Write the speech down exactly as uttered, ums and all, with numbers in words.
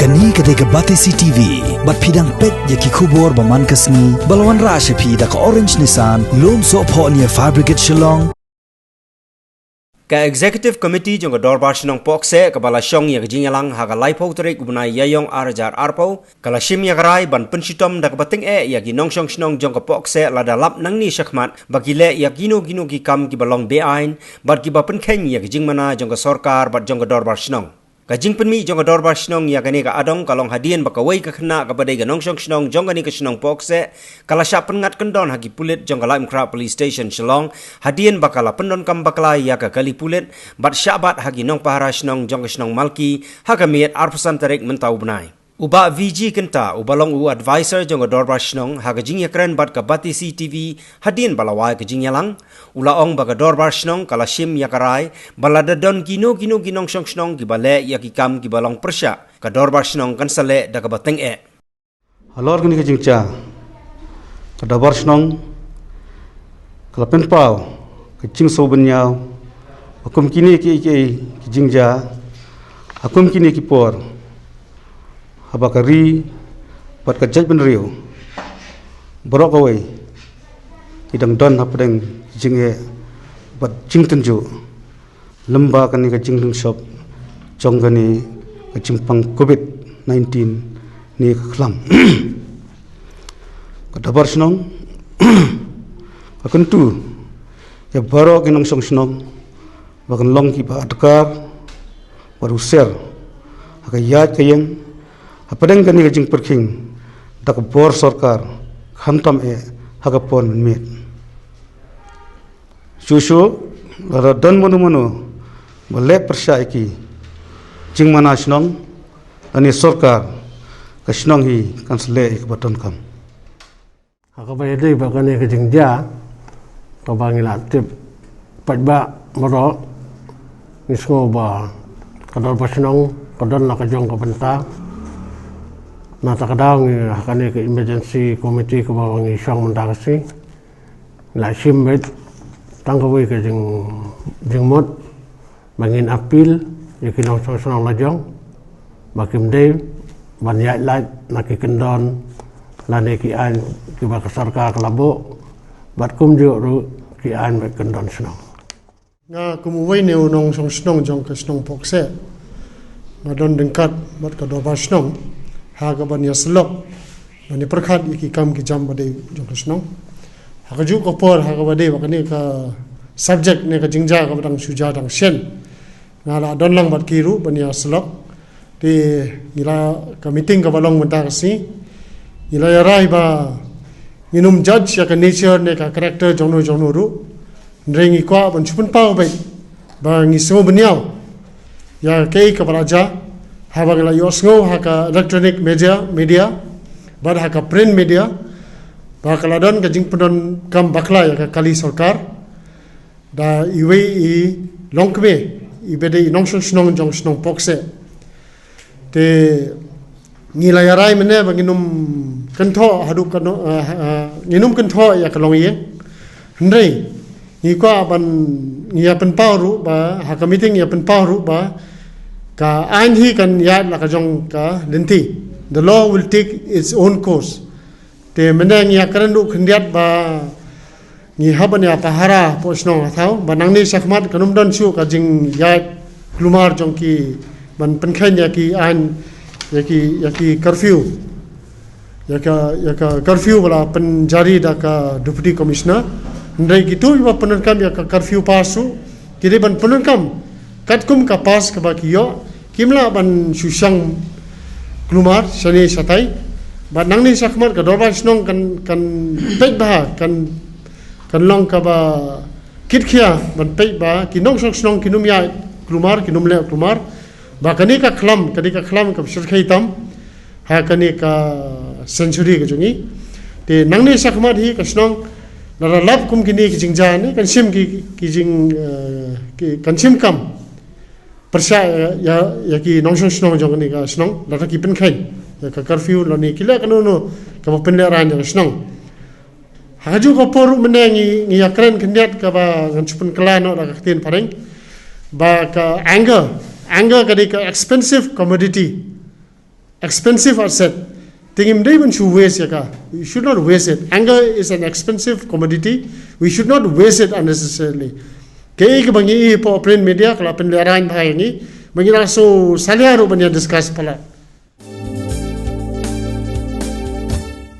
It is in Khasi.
Kane ka dei ka Batesi T V, bad phi dang peit ïa ki khubor ba man ka sngi, ba la wanrah sha phi da ka Orange Nissan, Lumsohphoh near Fire Brigade Shillong. Ka Executive Committee jong ka Dorbar Shnong Pohkseh kaba la shong ïa ka jingïalang ha ka laiphew tarik u bnai Ïaïong ar hajar arphew, ka la shim ïa ka rai ban pynshitom da kaba tyngeh ïa ki nongshong shnong jong ka Pohkseh lada lap nangne shakhmat ba ki leh ïa kino kino ki kam kiba long beaiñ, bad kiba pynkheiñ ïa ka jingmana jong ka sorkar bad jong ka Dorbar Shnong. Ka jingpynmih jong ka Dorbar Shnong ïa kane ka adong ka long hadien ba kawei ka khynnah kaba dei ka nongshong shnong jong kane ka shnong Pohkseh, ka la shah pynngat kyndon ha ki pulit jong ka Laitumkhrah Police Station Shillong, hadien ba ka la pyndonkam bakla ïa ka kali pulit, bad shah bat ha ki nongpahara shnong jong ka shnong Malki, ha ka miet arphew san tarik mynta u bnai. U Bah V G Kynta, uba long u advisor jong ka Dorbar Shnong, ha ka jingïakren bad ka Batesi T V, hadien ba la wai ka jingïalang, u la ong ba ka Dorbar Shnong ka la shim ïa ka rai ba lada don kino kino ki nongshong shnong kiba leh ïa ki kam kiba long pyrshah, ka Dorbar Shnong kan sa leh da kaba tyngeh. Halor kane ka jingjia, ka Dorbar Shnong ka la pynpaw ka jingsngewbynñiaw ba kum kine kiei kiei ki jingjia ha kum kine ki por, haba ka ri bad ka jaitbynriew baroh kawei ki dang don hapdeng jingeh bad jingtynjuh, lymda kane ka jingdungshop jong kane ka jingpang covid nineteen ne ka khlam. Ka Dorbar Shnong ka kyntu ïa baroh ki nongshong shnong ba kin long kiba adkar bad husiar ha ka ïaid ka ïeng hapdeng kane ka jingpyrkhing da ka bor sorkar, khamtam eh ha ka por mynmiet. Shuh shuh, lada don mano mano ba leh pyrshah ïa ki jingmana shnong lane sorkar, ka shnong hi kan sa leh ïa kaba donkam. Ha kaba ïadei bad kane ka jingjia kaba ngi la tip paidbah baroh, ngi sngew ba ka Dorbar Shnong ka don la ka jong ka bynta. Na kata ka daw ngi ha kane ka emergency committee kaba ngi shong mynta ka sngi, ngi la shim beit tang kawei ka jing, jingmut ba ngin appeal ïa ki nongshong shnong la jong ba kim dei ban ïaid lait na ki kyndon lane ki aiñ kiba ka sorkar ka la buh, bad kumjuh ruh ki aiñ bad kyndon shnong. Nga kum uwei na u nongshong shnong jong ka shnong Pohkseh, nga don ryngkat bad ka Dorbar Shnong ha kaban ïasyllok lane pyrkhat ïa ki kam ki jam ba dei jong ka shnong. Ha kajuh ka por ha kaba dei bad kane ka subject ne ka jingjia kaba dang shu jia dang shen, nga la don lang bad ki ruh ban ïasyllok. Te ngi la, ka meeting kaba long mynta ka sngi, ngi la ïa rai ba ngin ym judge ïa ka nature ne ka character jong no jong no ruh. Hynrei ngi kwah ban shu pynpaw beit ba ngi sngew bynñiaw ïa kaei kaba la jia, haba ngi la ïohsngew ha ka electronic media, media bad ha ka print media ba ka la don ka jingpyndonkam bakla ïa ka kali sorkar da iwei i longkmie iba dei i nongshong shnong jong shnong Pohkseh. Te ngi la ïa rai mynne ba ngin ym kynthoh haduh ka no, eh, eh, ngin ym kynthoh ïa ka longïing. Hynrei ngi kwah ban, ngi ïa pynpaw ruh ba ha ka meeting ngi ïa pynpaw ruh ba ka aiñ hi kan ïaid la ka jong ka lynti. The law will take its own course. Te mynne ngi ïa kren ruh khyndiat ba ngi hap ban ïa pahara hapoh shnong ha thaw ba nangne shakhmat kan ym don shuh ka jingïaid kulmar jong ki ban pynkheiñ ïa ki aiñ, ïa ki, ïa ki curfew, ïa ka, ïa ka curfew ba la pynjari da ka Deputy Commissioner. Hynrei kito kiba pyndonkam ïa ka curfew pass ruh ki dei ban pyndonkam katkum ka pass kaba ki ïoh, kim lah ban shu shang kulmar shane shatai. Bad nangne shakhmat ka Dorbar Shnong kan, kan peit bha, kan, kan long kaba kitkhia ban peit ba ki nongshong shnong kin ym ïaid kulmar, kin ym leh kulmar. Ba kane ka khlam, kane ka khlam kaba shyrkhei tam ha kane ka century ka jong ngi. Te nangne shakhmat hi ka shnong, lada lap kum kine ki jingjia ne, kan shim ki, ki jing, eh, ki, kan shim kam pyrshah ïa, ïa, ïa ki nongshong shnong jong kane ka shnong, lada ki pynkheiñ ïa ka curfew lane ki leh kano kano kaba pynlehraiñ ïa ka shnong. Ha kajuh ka por ruh mynne ngi, ngi ïa kren khyndiat kaba ngan shu pynkylla noh da ka ktien phareng ba ka anger, anger ka dei ka expensive commodity. expensive asset. Te ngim dei ban shu waste ïa ka. We should not waste it. Anger is an expensive commodity. We should not waste it unnecessarily. Kaei kaba ngi ïohi hapoh print media ka la pynlehrain bha ïa ngi. Ba ngi la shu salia ruh ban ïa discuss palat.